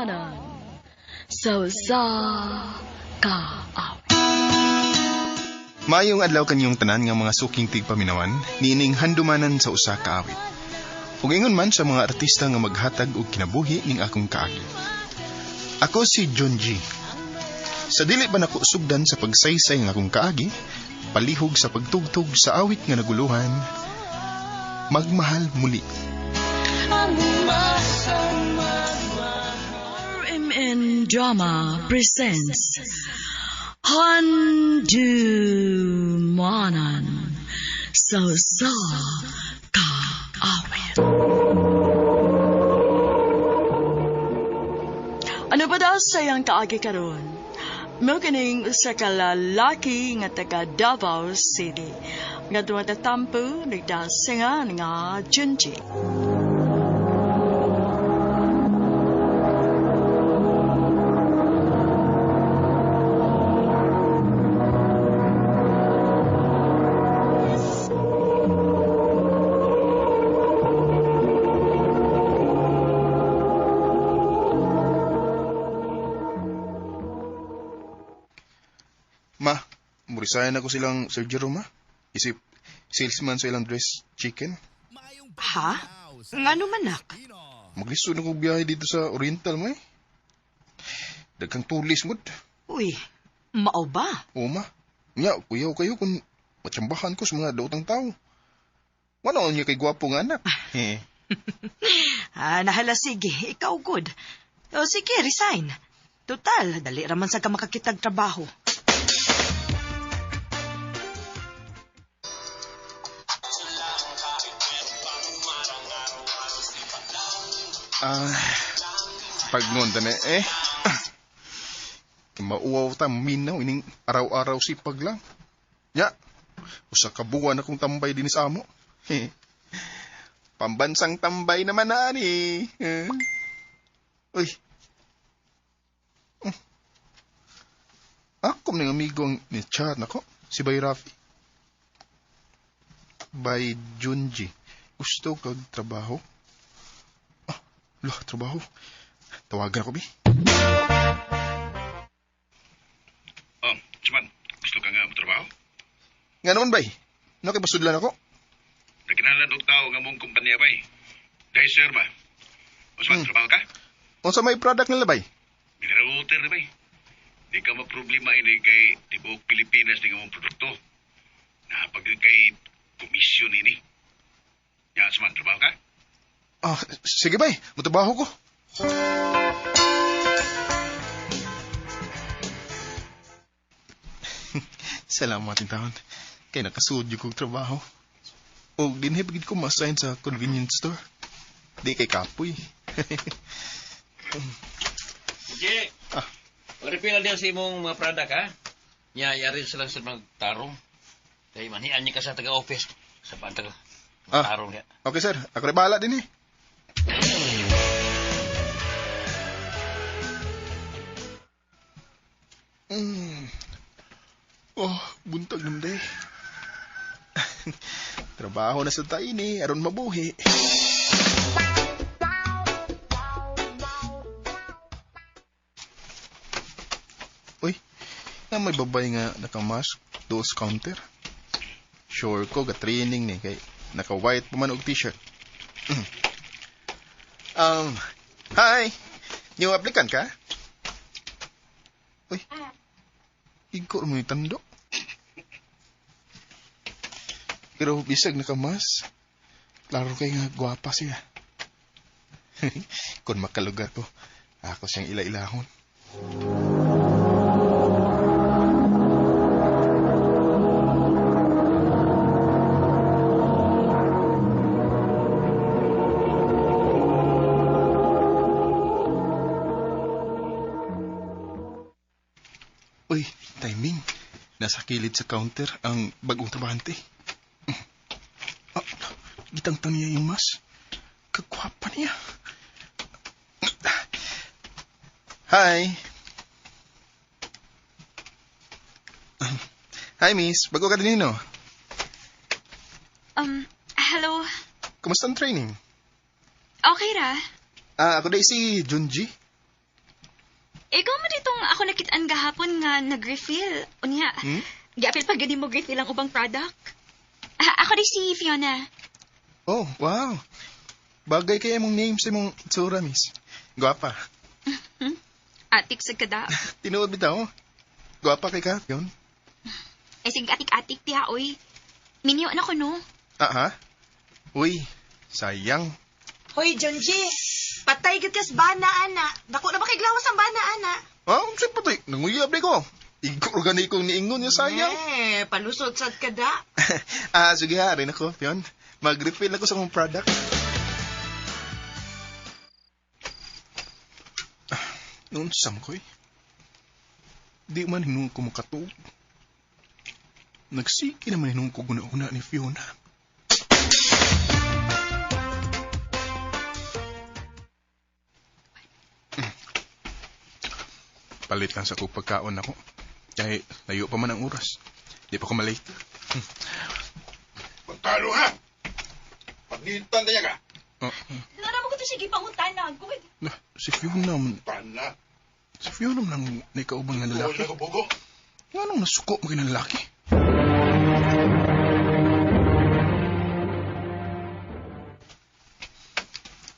Handumanan sa usa ka awit. Maayong adlaw kanyong tanan nga mga suking tigpaminawan niining handumanan sa usa ka awit. Ug ingon man sa mga artista nga maghatag og kinabuhi ning akong kaagi. Ako si John G. Sa dili pa nako sugdan sa pagsaysay ng akong kaagi, palihog sa pagtugtog sa awit nga naguluhan, Magmahal Muli. RMN Drama presents Handumanan sa usa ka awit. Ano ba daw sayang kaagi karon? Mao kining usa ka lalaki nga taga Davao City nga tumatatampo nagdasingan nga Junji. Ma, murisayan ako silang Sir Jerome, ma. Isip, salesman sa ilang dress chicken. Ha? Ngano manak? Maglisod na ko biyahe dito sa Oriental, ma eh. Daghang tulis mo. Uy, mao ba? Oo, ma. Nya, kuyaw kayo kung matsambahan ko sa mga daotang tao. Wala niya kay gwapo nga anak. Eh, Ah, nahala sige, ikaw good. O sige, resign. Total, dali raman sa ka makakitag trabaho. Ah, pagngon na eh. Mauwaw ta minaw ining araw-araw sipag lang. Nya, usa ka buwan akong tambay din sa amo. Pambansang tambay naman na ani. Eh. Uy. Ako ning amigo ang ni chat nako, si Bay Rafi. Bay Junji. Gusto kag trabaho? Ah, lah, trabaho. Tawagan ako, bi. Oh, Chuman, gusto ka nga mo trabaho? Nga naman, bay. Ano kay pasudlan ako? Nagkinalan og tao nga mong kumpanya bay. Dahil sir ba? O Chuman, trabaho ka? Unsa may product nila, bay? Mineral water na bay. Di ka maproblema ini kay tibuok Pilipinas ni nga mong produkto. Napag kay komisyon ini. Ya, Chuman, trabaho ka? Ah, sige, bay. Mutrabaho ko. Salamat in taon. Kay nakasudyo kong trabaho. O dinhi pagid ko ma-assign sa convenience store. Di kay kapoy. Jay, Ah. pag-refill na sa imong mga product, ha? Nya, i-arrange lang sa mga tarong. Kay manian niya ka sa taga-office. Sa pantag, Ah. tarong niya. Okay, sir. Ako na bahala din eh. Oh, buntag naman day. Trabaho na sa taini, aron mabuhi. Uy, na may babay nga nakamask doon sa counter. Sure ko, ga-training ni kay naka-white pa man og t-shirt. Hi! New applicant ka? Uy, igko mo yung tando. Pero bisag nakamas, klaro kay nga gwapa siya. Kung makalugar ko, ako siyang ila-ilahon. Uy, timing. Nasa kilid sa counter ang bagong trabahante. Ah, gitangtang niya yung mas. Kagwapa niya. Hi. Hi, miss. Bago ka din, no? Hello. Kumusta ang training? Okay ra. Ah, ako dahil si Junji. Ikaw mo ditong ako nakitaan gahapon nga nag-refill. Unya, giapil pa gani mo refill ang ubang product. Ako di si Fiona. Oh, wow. Bagay kay imong name sa imong itsura, miss. Gwapa. Atik sa kada. Tinuod bitaw. Gwapa kay ka, Fion. Ay, sige, atik-atik diha, oy. Minyo na ko, no? Ah, ha? Uy, sayang. Hoy, John G. Patay gid kas bana ana. Dako na ba kay glawas ang bana ana? Ah, unsa patay? Nanguyab di ko. Igo gani kong niingon niya sayang. Eh, palusot sad ka da. Ah, sige ha, rin ako, Fion. Mag-refill ako sa akong product. Noon sam ko eh. Di man hinung ko makatuog. Nagsiki naman hinung ko guna-una ni Fiona. Palit lang sa kong pagkaon ako. Kahit layo pa man ang oras. Di pa ko malate. Pagkalo ha! Pagnitan tayo ka! Oh, Nara mo ko to sige pangutana. Good. na, si Fiona man. Pana! Si Fiona man ang naikaubang nga lalaki. Wala ko bugo! Nga nung nasuko mo kinang lalaki?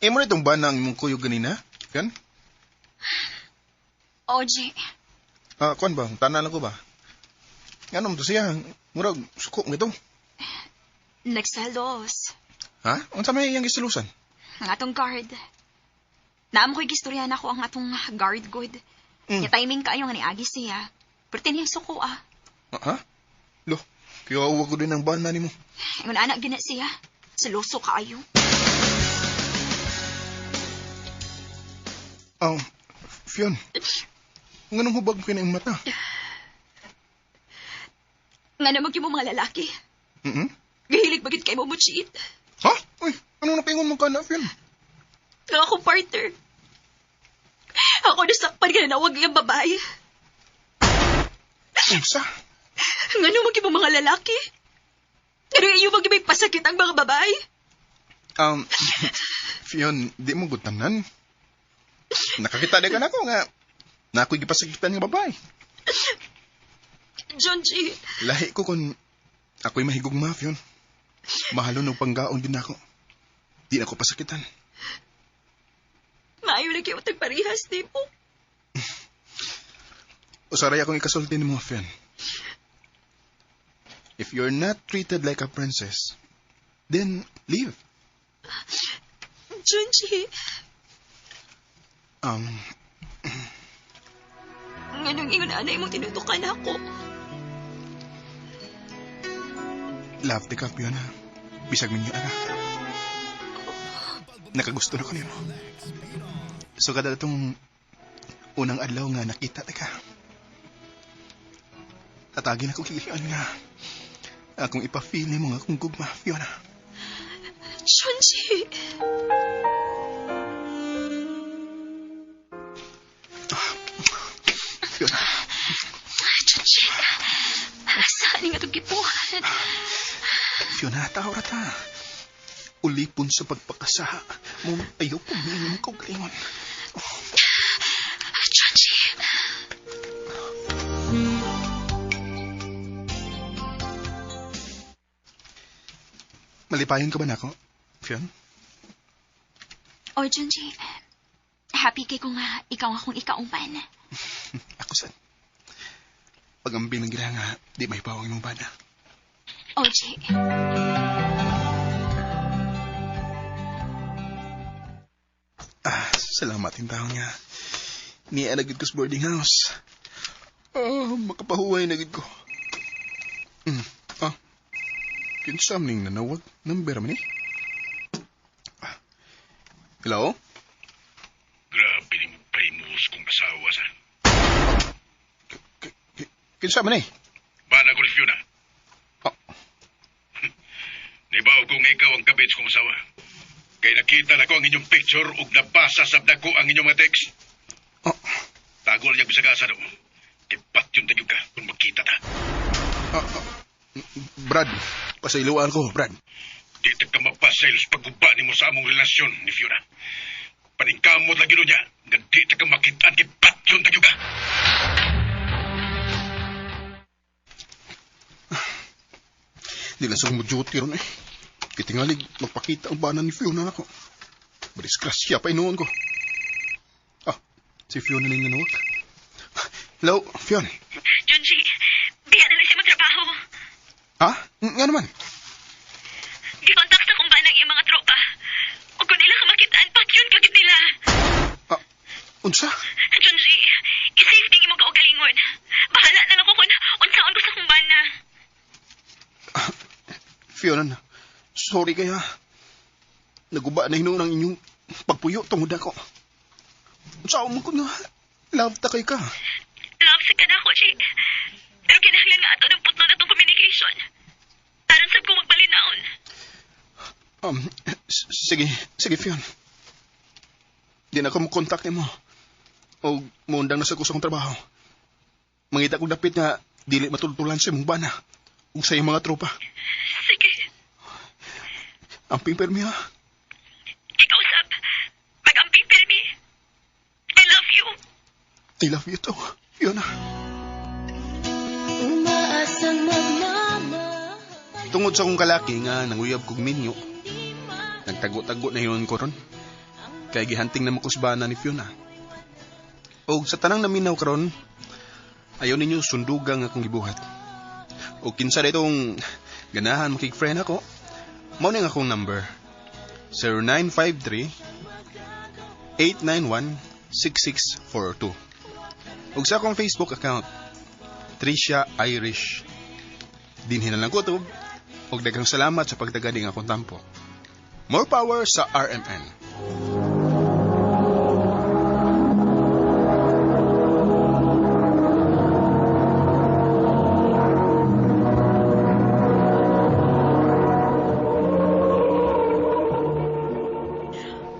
Imo na itong ba ng imong kuyog ganina? Yan? Oje. Ah, kuan ba? Tanan lang ko ba? Nga nung to siya? Murag, suko mo ito. Nagsalos. Ha? Unsa may iyang gisilusan? Ang atong guard. Naam ko'y gistoryahan ako ang atong guard good. Mm. Ya timing kaayo nga niagi siya. Pero tiniyang suko ah. Ah, ha? Lo, kaya uwa ko din ang bana nimo. Ingon anak gina siya. Seloso kaayo. Oh, Fion. Nganong hubag ko na mata? Nga naman mo mga lalaki. Mm-mm. Gahilig bagit kay mo mo cheat. Ha? Uy, anong napingon mo ka na, Fion? Nga akong partner. Ako nasakpan ka na nawag iyang babae. Unsa? Nga naman mo mga lalaki. Pero iyo bang may pasakit ang mga babae? Fion, di mo gutanan. Nakakita di ka na ako nga. Na ako'y gipasakitan nga babae. John G. Lahi ko kung ako'y mahigugma, Fion. Mahalon og panggaon din ako. Di na ako pasakitan. Maayo lagi ako tagparihas, di mo. Usaray akong ikasulti nimo, Fion. If you're not treated like a princess, then leave. John G. Nganong ingon anay mo tinutukan ako. Love the ka, Fiona. Bisag minyo ara. Nakagusto na ko nimo. So kada itong unang adlaw nga nakita ta ka. Tatagin ako kilian nga. Akong ipa-feel nimo nga akong gugma, Fiona. John G. Fiona. John G. Saan nga itong gipuhan? Fiona, tao ra ta. Ulipon sa pagpakasaha. Mo ayaw ko mingon ko galingon. John G. Malipayon ka ba nako, Fion? Oh, John G. Happy kay ko nga ikaw ang akong ikauban. Ako sad. Pag-ambing ng gira nga, di may pawang imong bana. Oh, G. Ah, salamat yung tao nga. Niya na gid ko sa boarding house. Ah, makapahuway na gid ko. Ah, kinsa man ning nanawag? Number man eh. Ah. Hello? Grabe ni mo pahimus kong asawa sa. Kinsa man eh? Bana ko ni Fiona. Oh. Nibaw ko nga ikaw ang kabit kong asawa. Kay nakita na ko ang inyong picture ug nabasa sab nako ang inyong mga text. Oh. Tago niya bisag asa do. Kay patyon tayo ka kung magkita ta. Ah, ah. Brad, pasayloan ko, Brad. Di ta ka mapasaylo sa pagguba nimo sa among relasyon ni Fiona. Paningkamot lagi niya, nga di ta ka makitaan kay patyon tayo ka. sa mo duty ron eh. Kitingalig, magpakita ang bana ni Fiona nako. Madisgrasya pa inuon ko. Ah, si Fiona na yung nanuwag. Hello, Fiona. Junji, biya na lang siya magtrabaho. Ha? Nga naman. Gikontak sa kung ba ng iyang mga tropa. O kung nila ka makitaan, patyon kagid nila. Ah, unsa? Junji, i-safety imong kaugalingon. Bahala na lang ko kung unsaon ko sa kumbana. Fiona, sorry kaya. Naguba na hinuon ang inyong pagpuyo tungod ako. Unsa mo ko nga? Love ta kay ka. Love sa ka na ako, Jake. Pero kinahanglan nga ato ng putlo na itong communication. Aron sab ko magbalinaon. Sige, Fion. Di na ako mo-contact nimo. O muundang na sa kusang trabaho. Mangita kong dapit nga dili matultulan sa imong bana ug sa iyong mga tropa. Sige, Amping permi ha. ikaw sab. Mag-amping permi. I love you. I love you too, Fiona. Tungod sa akong kalaki nga nanguyab kog minyo, nagtago-tago na hinon ko ron. Kay gihanting na makusbana ni Fiona. Og sa tanang naminaw karon, ayaw ninyo sundugang akong gibuhat. Og kinsa ditong ganahan makig-friend ako, mao ning akong number. 0953-891-6642. Og sa akong Facebook account, Tricia Irish. Dinhin na lang kutob, og daghang salamat sa pagtagading akong tampo. More power sa RMN.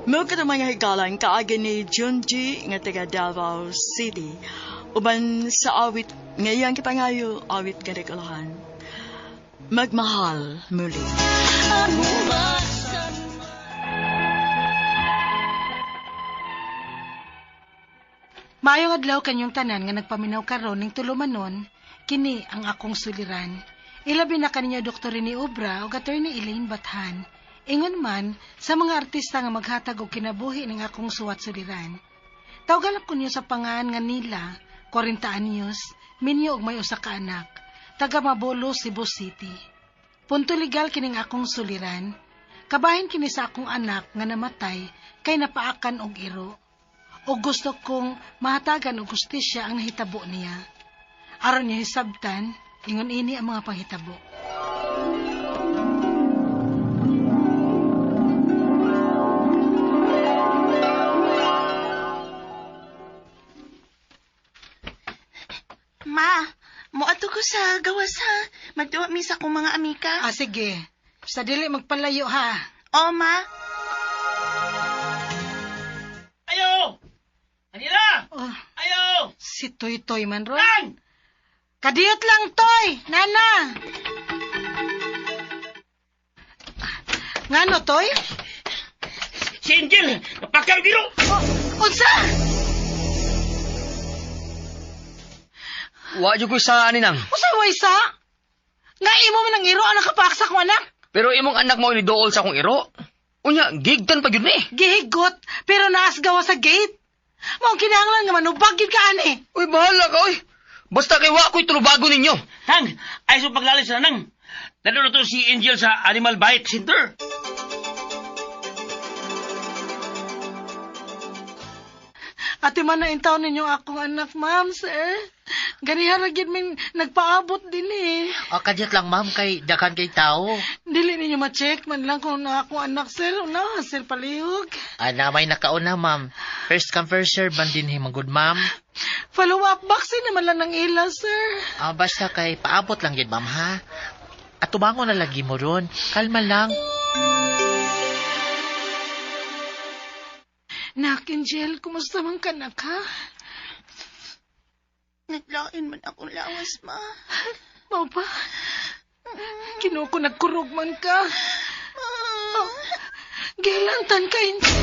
Mao ka mga higalan kaagi ni Junji nga taga Davao City. Uban sa awit ngayang kipangayo awit kadekalahan. Magmahal muli. Maayong adlaw kanyong tanan nga nagpaminaw karon ning tulumanon, kini ang akong suliran. Ilabi na kaninyo Dr. Rene Obra ug Attorney Elaine Bathan. Ingon man sa mga artista nga maghatag og kinabuhi ning akong suwat suliran. Tawgan ko niyo sa pangan nga nila, 40 anyos, minyo og may usa ka anak, taga Mabolo, Cebu City. Punto legal kining akong suliran. Kabahin kini sa akong anak nga namatay kay napaakan og iro. O gusto kong mahatagan og hustisya ang nahitabo niya. Aron niya hisabtan, ingon ini ang mga panghitabo. Ma, moadto ko sa gawas ha. Magduwa mi sa akong mga amika. Ah, sige. Sa dili magpalayo ha. O, ma. Ayo! Anila! Oh, Ayo! si Toy Toy man ron. Nang! Kadiyot lang, Toy! Nana! Ngano, Toy? Si Angel! Napakar biro! Oh, unsa? Wa jud ko sa ani nang. Unsa way sa? Nga imo man ang iro ang nakapaaksa ko anak. Pero imong anak mo ni dool sa akong iro. Unya, gigtan pa gyud ni. Gihigot, pero naasgawa sa gate. Mao kinahanglan nga manubag gyud ka ani. Uy, bahala ka oy. Basta kay wa ko'y tulubago ninyo. Nang! Ay, so paglalis na nang! Nandun na to si Angel sa Animal Bite Center. Ate man na intaw ninyo akong anak, ma'am, sir. Ganiha ra gyud min nagpaabot din eh. O, kadyot lang, ma'am, kay daghan kay tao. Dili ninyo ma-check man lang kung na akong anak, sir. Una, sir, palihog. Ana, may nakauna, ma'am. First come, first serve, man din good, ma'am. Follow up vaccine naman lang ng ila, sir. Ah, basta kay paabot lang yun, ma'am, ha? At tumango na lagi mo ron. Kalma lang. Nak, Angel, kumusta man ka, nak, ha? Naglain man akong lawas, ma. Mao pa? Kinuko ko nagkurog man ka. Oh, gilantan ka, Angel.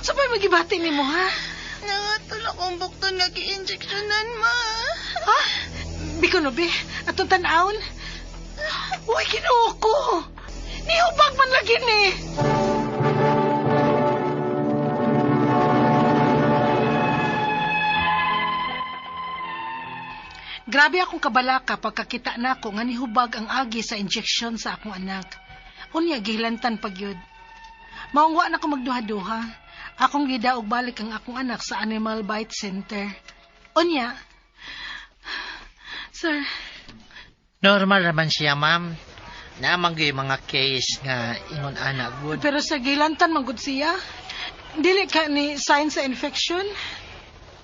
Sa pa'y magibati ni mo, ha? Nangatol akong bukton nga gi-injectionan, ma. Ha? Biko no, be. Atong tan-awon. Uy, Ginoo ko! Nihubag man lagi ni! Grabe akong kabalaka pagkakita nako nga nihubag ang agi sa injection sa akong anak. Unya gihilantan pag yun. Maong wa na ko magduha-duha. Akong gidaog balik ang akong anak sa Animal Bite Center. Unya, sir, Normal raman siya, ma'am. Naman gyud mga case nga ingon ana good. Pero sa gilantan man gud siya. Dili ka ni sign sa infection.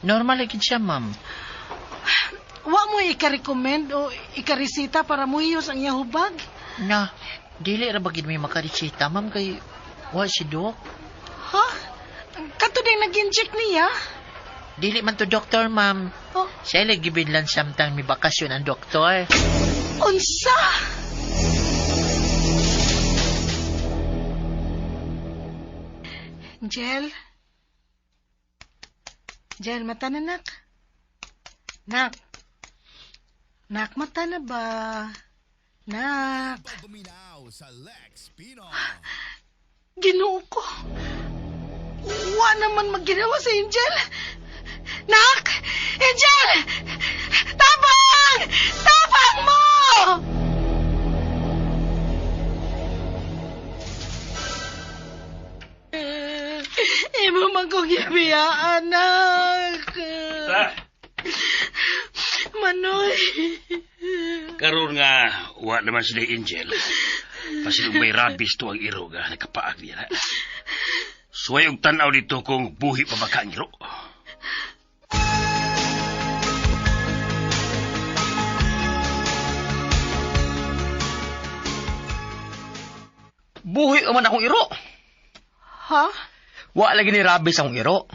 Normal lagi siya, ma'am. Wa mo ika-recommend o ika-resita para muhiyos ang iyang hubag. Na, dili ra ba gid may makaresita, ma'am, kay wa si Doc. Ha? Kato din nag-inject niya? Dili man to doktor, ma'am. Oh. Siya lagi gibidlan samtang may bakasyon ang doktor. Unsa? Jel? Jel, mata na, nak. Nak. Nak, mata na ba? Nak. Ginoo ko. Wa naman magginawa sa Angel. Nak! Angel! Tapang! Tapang mo! Imo man kong ibiyaan, anak. Ta, Manoy. karon nga wa naman sila Angel. Pasilong may rabies to ang iro nga nakapaag niya. Suway og tan-aw dito kung buhi pa ba ka ang iro. Buhi man akong iro. Ha? Wa lagi ni rabies akong iro.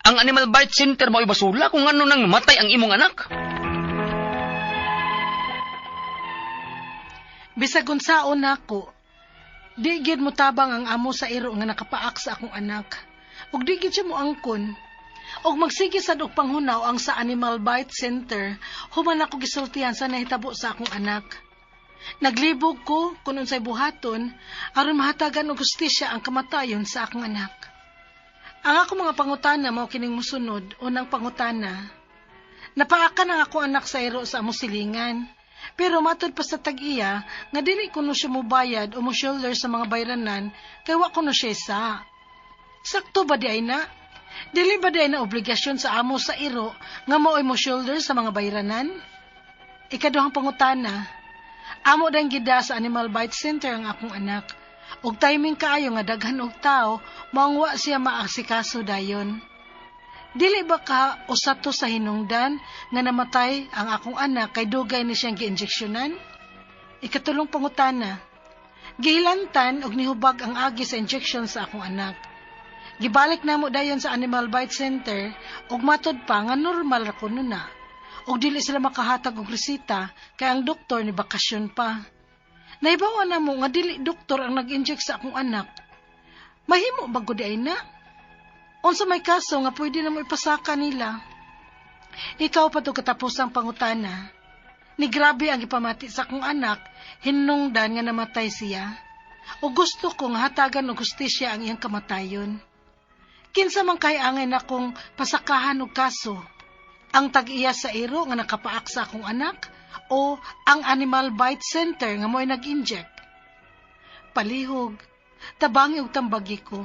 Ang Animal Bite Center mao'y basula kung ano nang matay ang imong anak. Bisag unsaon nako, di gyud mo tabang ang amo sa iro nga nakapaak sa akong anak. Ug di gyud siya moangkon. Og magsige sad og panghunaw ang sa Animal Bite Center, human ako gisultihan sa nahitabo sa akong anak. Naglibog ko kung unsay buhaton aron mahatagan og hustisya ang kamatayon sa akong anak. Ang akong mga pangutana mao kining mosunod. Unang pangutana, napaakan ang akong anak sa iro sa among silingan. Pero matod pa sa tag-iya nga dili kuno siya mobayad o mo shoulder sa mga bayranan kay wa kuno siya isa. Sakto ba di ay na? Dili ba di ay na obligasyon sa amo sa iro nga mao'y mo shoulder sa mga bayranan? Ikaduhang pangutana, amo dang gida sa Animal Bite Center ang akong anak. Og timing kaayo nga daghan og tao, maong wa siya maasikaso dayon. Dili ba ka usa to sa hinungdan nga namatay ang akong anak kay dugay ni siyang giinjeksyonan? Ikatulong pangutana, gihilantan og nihubag ang agi sa injection sa akong anak. Gibalik namo dayon sa Animal Bite Center ug matod pa nga normal ra kuno na. Ug dili sila makahatag og resita kay ang doktor ni bakasyon pa. Nahibaw na mo nga dili doktor ang nag-inject sa akong anak. Mahimo ba gud ay na? Unsa may kaso nga pwede na mo ipasaka nila? Ikaw pa to katapusang pangutana. Ni grabe ang ipamati sa akong anak, hinungdan nga namatay siya. O gusto ko nga hatagan og hustisya ang iyang kamatayon. Kinsa man kay angay na kong pasakahan og kaso? Ang tag-iya sa iro nga nakapaak sa akong anak o ang Animal Bite Center nga mo'y nag-inject? Palihog, tabangi og tambagi ko.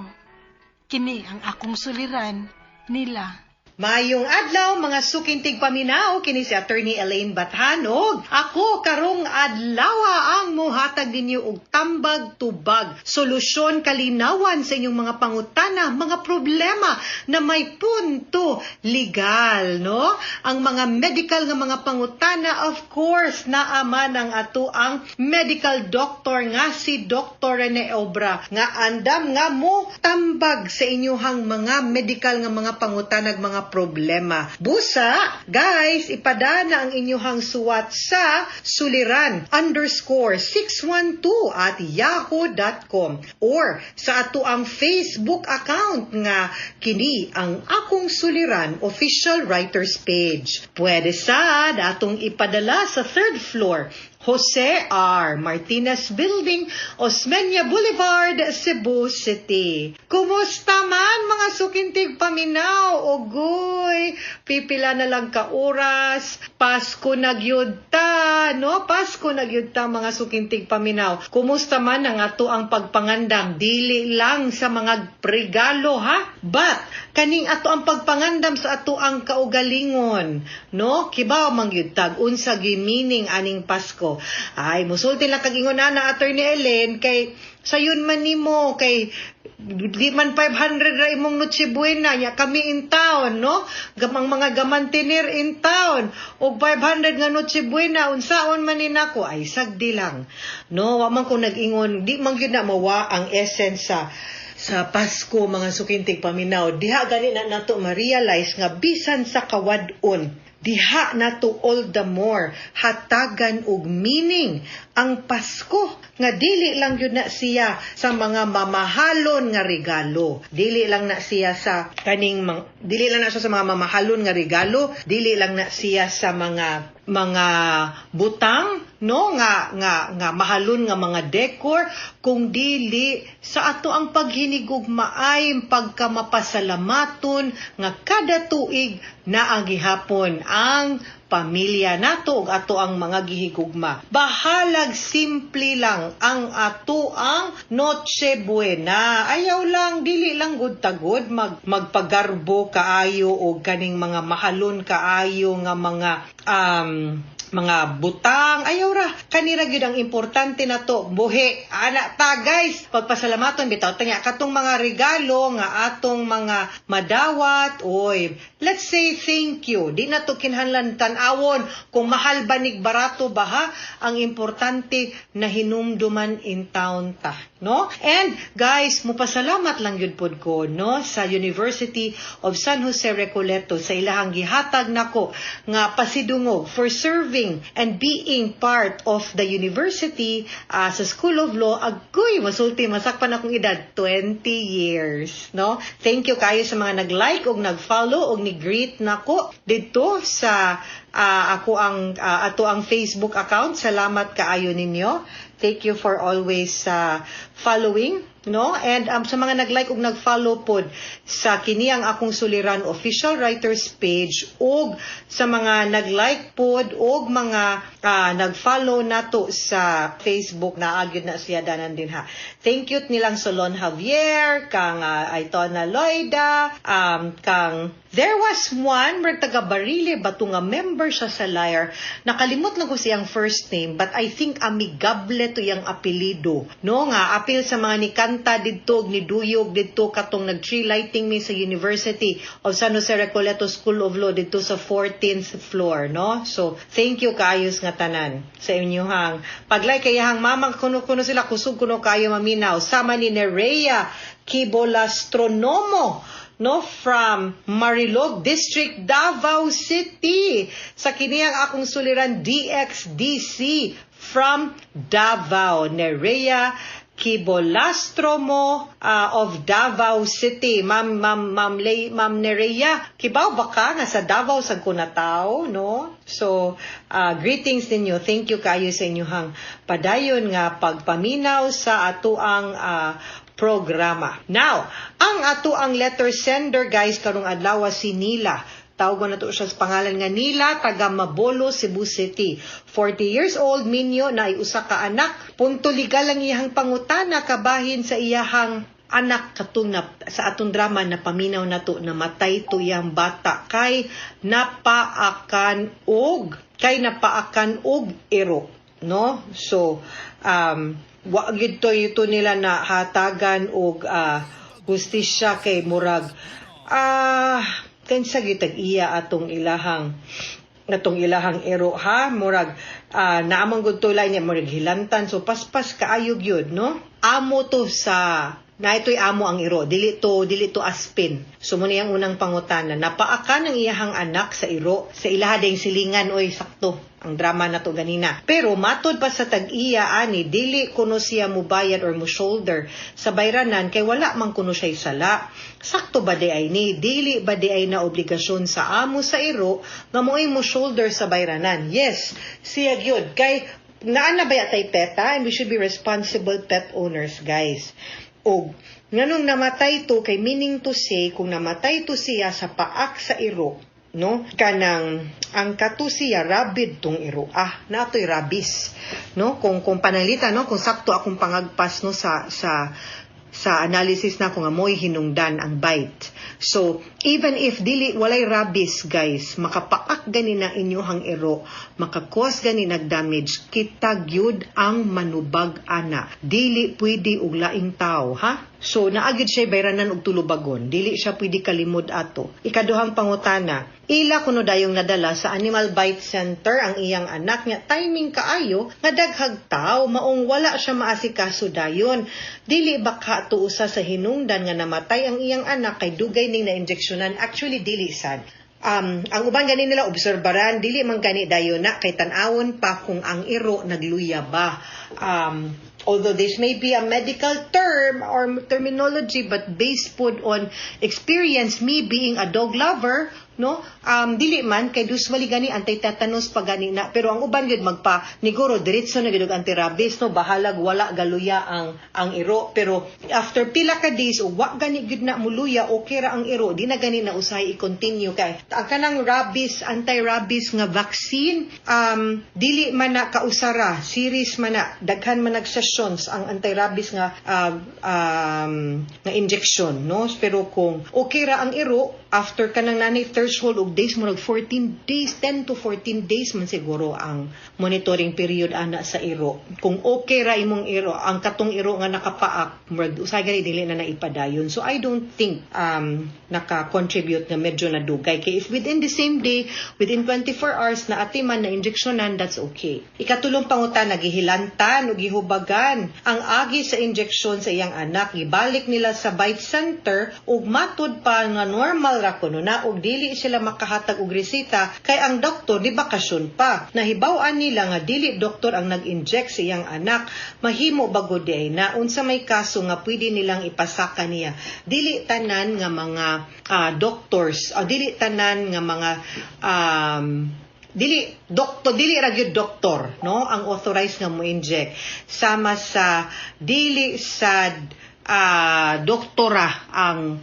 Kini ang akong suliran nila. Mayong adlaw mga suking tigpaminaw kini si Attorney Elaine Bathanog. Ako karong adlaw ang mohatag ninyo og tambag tubag, solusyon kalinawan sa inyong mga pangutana, mga problema na may punto legal, no? Ang mga medical nga mga pangutana, of course, naaman ang ato ang medical doctor nga si Dr. Rene Obra nga andam nga mo tambag sa inyong mga medical nga mga pangutana ug mga problema. Busa, guys, ipadana ang inyong suwat sa suliran_612@yahoo.com or sa ato ang Facebook account nga kini ang Akong Suliran Official Writers Page. Pwede sad atong ipadala sa third floor, Jose R. Martinez Building, Osmeña Boulevard, Cebu City. Kumusta man, mga suking tigpaminaw? Ugoy, pipila na lang ka oras, Pasko na gyud ta, no? Pasko na gyud ta, mga suking tigpaminaw. Kumusta man ang ato ang pagpangandam? Dili lang sa mga regalo, ha? But kaning ato ang pagpangandam sa ato ang kaugalingon, no? Kibaw man gyud tag unsa gyud meaning aning Pasko. Ay, musulti lang kag ingon ana, Attorney Ellen, kay sayon man nimo, kay di man 500 ra imong Noche Buena nya, kami in town, no? Gamang mga gamantinir in town og 500 nga Noche Buena, unsaon man ni nako? Ay, sagdi lang, no? Wa man ko nag-ingon di man gyud na mawa ang essence sa Pasko, mga suking tigpaminaw. Diha gani na nato ma-realize nga bisan sa kawad-on diha nato all the more hatagan og meaning ang Pasko, nga dili lang yun na siya sa mga mamahalon nga regalo, dili lang na siya sa kaning mang, dili lang na siya sa mga mamahalon nga regalo, dili lang na siya sa mga butang, no, nga mahalon nga mga decor, kung dili sa ato ang paghinigugmaay, pagkamapasalamaton nga kada tuig naa gihapon ang pamilya nato ug ato ang mga gihigugma. Bahalag simple lang ang ato ang Noche Buena. Ayaw lang, dili lang gud tagod magpagarbo kaayo og kaning mga mahalon kaayo nga mga butang. Ayaw ra, kanira gyud ang importante nato, buhi ana ta, guys, pagpasalamaton bitaw tanya katong mga regalo nga atong mga madawat. Oy, let's say thank you. Di na to kinahanglan tan-awon kung mahal ba nig barato ba, ha. Ang importante na hinumduman in town ta, no? And guys, mupasalamat lang gyud pod ko, no, sa University of San Jose Recoleto sa ilahang gihatag nako nga pasidungog for serving and being part of the university sa School of Law. Agoy, masulti, masakpan akong edad, 20 years, no? Thank you kayo sa mga nag-like og nag-follow og ni-greet nako didto sa ako ang ato ang Facebook account. Salamat kaayo ninyo. Thank you for always following, no? And sa mga nag-like ug nag-follow pod sa kini ang akong suliran official writers page ug sa mga nag-like pod ug mga nag-follow nato sa Facebook, naa gyud na siya danan din ha. Thank you nilang Solon Javier, kang Aitona Loida, kang there was one murag taga Barile ba to nga member siya sa Lyre. Nakalimot lang ko siyang first name, but I think Amigable to iyang apelido. No, nga apil sa mga ni kanta didto ug ni duyog didto katong nag tree lighting mi sa University of San Jose Recoleto School of Law didto sa 14th floor, no? So thank you kaayos nga tanan sa inyuhang paglike kay iyahang mama kuno kuno sila kusog kuno kayo maminaw, sama ni Nerea Kibolastronomo, no, from Marilog District, Davao City, sa kiniyang akong suliran DXDC from Davao. Nerea Kibolastromo of Davao City. Ma'am Ma'am Ma'am Lay, Ma'am Nerea, kibaw ba ka nga sa Davao sa Kunataw, no? So, greetings ninyo. Thank you kayo sa inyong padayon nga pagpaminaw sa atoang programa. Now, ang ato ang letter sender, guys, karong adlaw si Nila. Tawgon na to siya sa pangalan nga Nila, taga Mabolo, Cebu City. 40 years old, minyo, na usa ka anak. Punto legal ang iyahang pangutana kabahin sa iyahang anak katong na, sa atong drama na paminaw nato, namatay to iyang bata kay napaakan og iro, no? So wa gid to ito nila na hatagan og hustisya kay murag kinsa gitag iya atong ilahang iro, ha? Murag naamang gud tulay niya, murag hilantan, so paspas kaayo gyud, no? Amo to sa na ito'y amo ang iro, dili to aspin. So mo ang unang pangutana, napaakan ang iyahang anak sa iro sa ilaha ding silingan. Oy, sakto ang drama na to ganina. Pero matod pa sa tag-iya ani, dili kuno siya mubayad or mo shoulder sa bayranan kay wala man kuno siya sala. Sakto ba di ay ni? Dili ba di ay na obligasyon sa amo sa iro nga mo'y mo shoulder sa bayranan? Yes, siya gyud kay Naa na ba tay PETA, and we should be responsible pet owners, guys. Og nganong namatay to, kay meaning to say kung namatay to siya sa paak sa iro, no, kanang ang kato siya, rabid tong iro, naa to'y rabies, no, kung pananglitan, no, kung sakto akong pangagpas, no, sa analysis na kung amoy hinungdan ang bite. So, even if dili walay rabies, guys, makapaak gani na inyohang iro, makakos gani nag-damage, kita gyud ang manubag ana. Dili pwede og laing tao, ha? So, naa gyud siya bayranan og tulubagon. Dili siya pwede kalimod ato. Ikaduhang pangutana, ila kuno dayong nadala sa Animal Bite Center ang iyang anak niya. Timing kaayo nga daghag tao, maong wala siya maasikaso dayon. Dili ba ka usa sa hinungdan nga namatay ang iyang anak kay dugay ning na-injeksyonan? Actually, dili sad. Ang uban gani nila obserbaran, dili man gani dayon na kay tan-awon pa kung ang iro nagluya ba. Although this may be a medical term or terminology, but based pod on experience, me being a dog lover, no, dili man kay usually gani anti-tetanus pa gani na, pero ang uban gyud magpa niguro diretso na gyud og anti-rabies, no, bahalag wala galuya ang iro. Pero after pila ka days wa gani gyud na muluya, okay ra ang iro, di na gani na usahay i-continue kay ang kanang rabies, anti-rabies nga vaccine, dili man na kausara, series man na, daghan man nag sessions ang anti-rabies nga nga injection, no. Pero kung okay ra ang iro after kanang nanay threshold og days, murag 14 days, 10 to 14 days man siguro ang monitoring period ana sa iro. Kung okay ra imong iro, ang katong iro nga nakapaak, murag usahay gani dili na naipadayon. So I don't think naka-contribute na medyo nadugay kay if within the same day, within 24 hours na atiman na injeksyonan, that's okay. Ikatulong pangutana, gihilantan o gihubagan ang agi sa injeksyon sa iyang anak. Gibalik nila sa bite center ug matud pa nga normal ra kuno na ug dili sila makahatag og reseta kay ang doktor di bakasyon pa. Nahibaw-an nila nga dili doktor ang nag-inject sa iyang anak. Mahimo ba gud diay na? Unsa may kaso nga pwede nilang ipasaka niya? Dili tanan nga mga doctors, dili tanan nga mga dili doktor, dili ra gyud doktor, no, ang authorized nga mo inject, sama sa dili sa doktora ang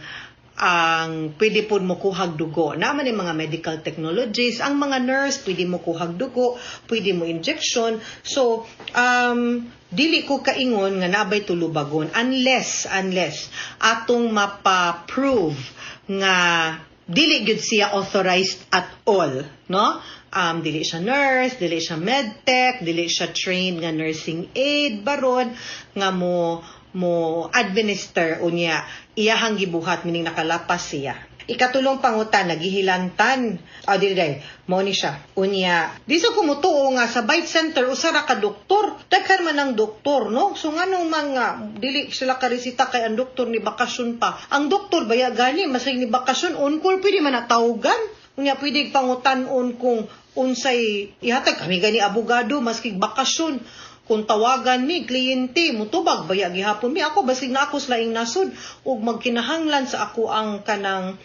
pwede po mo kuhag dugo. Naman yung mga medical technologies, ang mga nurse, pwede mo kuhag dugo, pwede mo injection. So, dili ko kaingon nga nabay tulubagon unless atong mapa-prove nga dili gyud siya authorized at all, no? Dili siya nurse, dili siya medtech, dili siya trained nga nursing aid baron nga mo administer unya iyahang gibuhat, meaning nakalapas siya. Ikatulong pangutana, nagihilantan. Ah, dili day, mao ni siya. Unya, di sa kumutuo nga sa bite center usa ra ka doktor. Daghan man ang doktor, no? So nganong mga dili sila karesita kay ang doktor ni bakasyon pa? Ang doktor baya gani masay ni bakasyon, on call pwede man natawagan. Unya pwede pangutan-on kung unsay ihatag. Kami gani abogado, maski bakasyon, kung tawagan mi kliyente, mutubag baya gihapon mi. Ako basig na ako sa laing nasod ug magkinahanglan sa ako ang kanang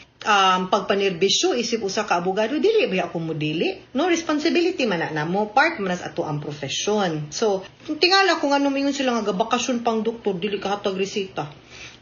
pagpanerbisyo isip usa ka abogado, dili ba ako modili, no? Responsibility man na namo, part man na sa ato ang profession. So tingala kung ano mingon sila nga gabakasyon pang doktor, dili kahatag reseta.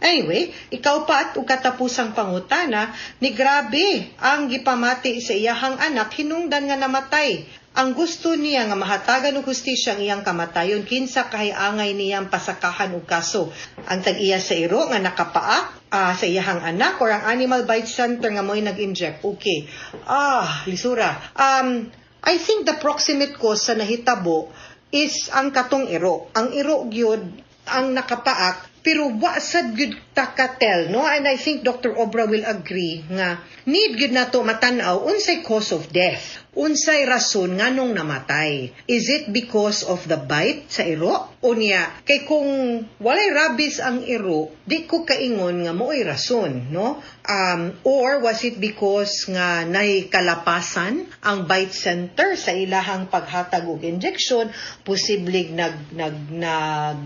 Anyway, ikaw pa at katapusang pangutana, ni grabe ang gipamati sa iyahang anak hinungdan nga namatay. Ang gusto niya nga mahatagan og hustisya ang iyang kamatayon. Kinsa kahay angay niyang pasakahan og kaso? Ang tag-iya sa iro nga nakapaak sa iyahang anak or ang Animal Bite Center nga mo'y nag-inject? Okay. Ah, lisura. I think the proximate cause sa nahitabo is ang katong iro. Ang iro gyud ang nakapaak, pero wa sad gyud ta ka-tell, no, and I think Dr. Obra will agree nga need gyud nato matan-aw unsay cause of death, unsay rason nganong namatay. Is it because of the bite sa iro? Unya kay kung walay rabies ang iro, di ko kaingon nga mooy rason, no? Or was it because nga nay kalapasan ang bite center sa ilahang paghatag og injection, posibleng nag nag nag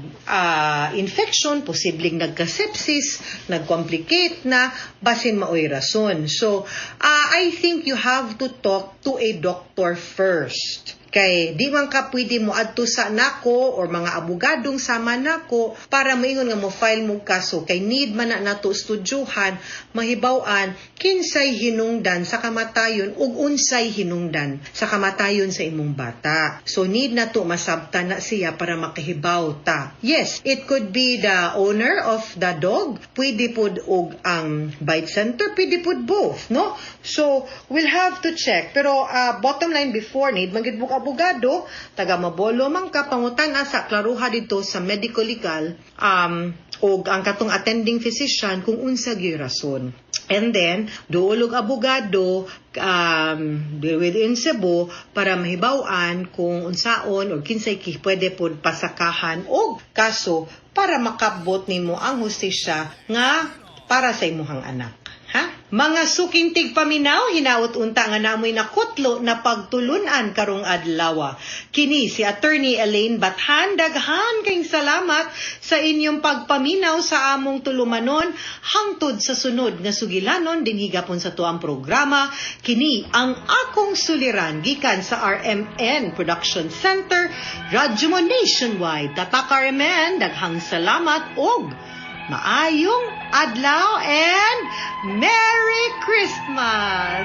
infection, posibleng nagka-sepsis, nag-complicate na, basin maoy rason. So, I think you have to talk to a doctor first. Kay di man ka pwede mo adto sa nako or mga abogadong sama nako para moingon nga mo file mo kaso, kay need man na nato studyuhan, mahibaw-an kinsay hinungdan sa kamatayon ug unsay hinungdan sa kamatayon sa imong bata. So need na to masabtan na siya para makahibaw ta. Yes, it could be the owner of the dog, pwede pud og ang bite center, pwede pud both, no? So we'll have to check. Pero bottom line, before need man gid mo abogado, taga Mabolo man ka, pangutan sa klaruha dito sa medico legal og ang katong attending physician kung unsa gyud rason. And then, duol og abogado within Cebu para mahibaw-an kung unsaon or kinsay ki pwede pod pasakahan og kaso para makabot nimo ang hustisya nga para sa imuhang anak. Ha? Mga suking tigpaminaw, hinaot unta nga namoy nakutlo na pagtulunan karong adlaw. Kini si Attorney Elaine Bathan, daghan kayong salamat sa inyong pagpaminaw sa among tulumanon hangtod sa sunod nga sugilanon dinhi gapon sa tuang programa. Kini ang akong suliran gikan sa RMN Production Center, Radyo Mo Nationwide. Tatak RMN, daghang salamat og maayong adlaw and Merry Christmas!